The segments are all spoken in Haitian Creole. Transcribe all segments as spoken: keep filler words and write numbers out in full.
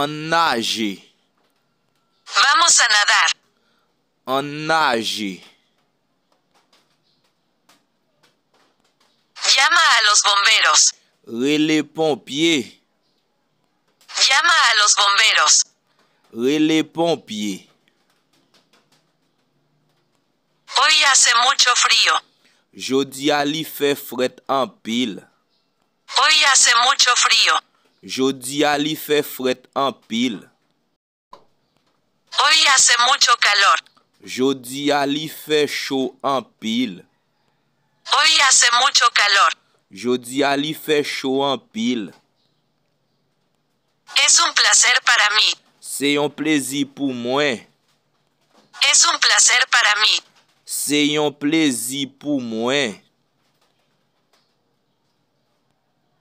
Ann naje. Vamos a nadar. Ann naje. Llama a los bomberos. Rele ponpye. Llama a los bomberos. Rele ponpye. Hoy hace mucho frío. Jodi a li fè frèt anpil. Hoy hace mucho frío. Jodi a li fè frèt anpil. Hoy hace mucho calor. Jodi a li fè cho anpil. Hoy hace mucho calor. Jodi a li fè cho anpil. Es un placer para mí. Se yon plezi pou mwen. Es un placer para mí. Se yon plezi pou mwen.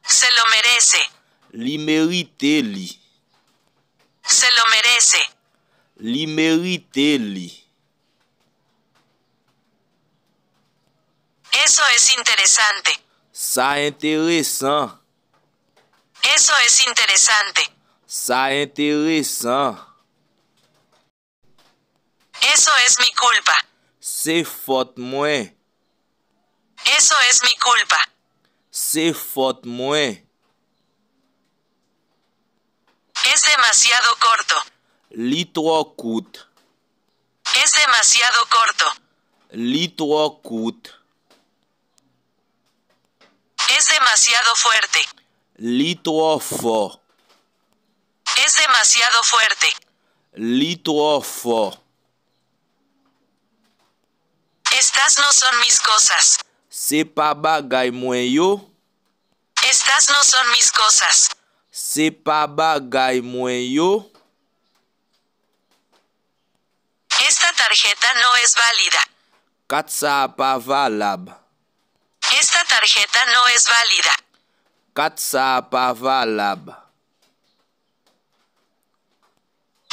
Se lo merece. Li merite li. Se lo merece. Li merite li. Eso es interesante. Sa enteresan. Eso es interesante. Sa enteresan. Eso es mi culpa. Se fòt mwen. Eso es mi culpa. Se fòt mwen. Es demasiado corto. Li twò kout. Es demasiado corto. Li twò kout. Es demasiado fuerte. Li twò fò. Es demasiado fuerte. Li twò fò. Estas no son mis cosas. Se pa bagay mwen yo. Estas no son mis cosas. Se pa bagay mwen yo. Esta tarjeta no es válida. Kat sa a pa valab. Esta tarjeta no es válida. Kat sa a pa valab.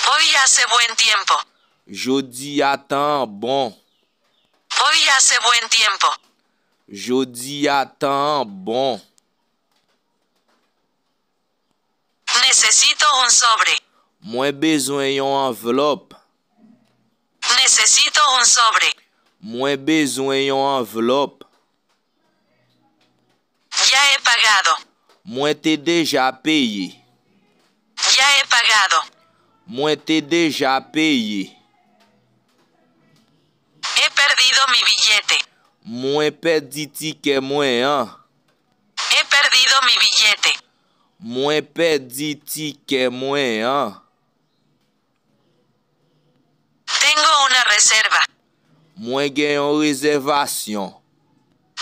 Hoy hace buen tiempo. Jodi a tan an bon. Hoy hace buen tiempo. Jodi a tan an bon. Necesito un sobre. Mwen bezwen yon anvlòp. Necesito un sobre. Mwen bezwen yon anvlòp. Ya he pagado. Mwen te deja peye. Ya he pagado. Mwen te deja peye. He perdido mi billete. Mwen pèdi tikè mwen an. He perdido mi billete. Mwen pèdi tikè mwen an. Tengo una reserva. Mwen gen yon rezèvasyon.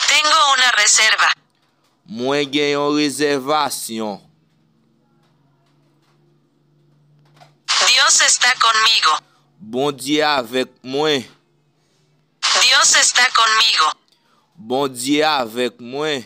Tengo una reserva. Mwen gen yon rezèvasyon. Dios está conmigo. Bondye avèk mwen. Dios está conmigo. Bondye avèk mwen.